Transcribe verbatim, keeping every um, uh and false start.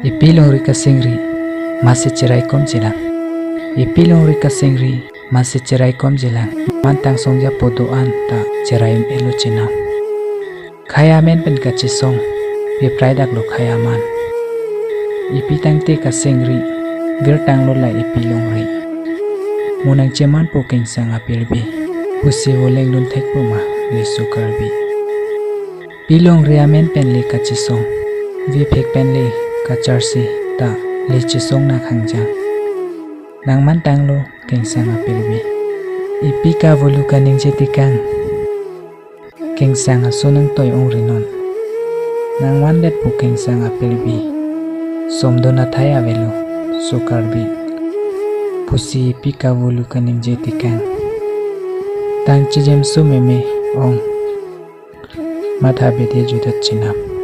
Ipi longri kasingri, masi cherai kom chelang. Ipi longri kasingri, masi cherai kom chelang. Mantang songja podo an ta cherai un-elo chenam. Khei amen pen kachesong, piprai daklo khei aman. Ipi tangte kasingri, girtanglo la ipi longri. Mo nangchemanpo Kengsang apirbi, pusi voleng dun thekpo ma, leso Karbi. Pi longri amen pen le kachesong, vi phek pen le kacharsi ta le chesong nangkhangjang. Nangmantanglo Kengsang apirbi. Ipi kavolu kaningje tekang, Kengsang aso nangtoi ongri non. Nangvandetpo Kengsang apirbi, somdon athai avelo, so Karbi. Pusi ipi kavolu kaningje tekang, tang chijemso meme ong, matha bede judat chenam.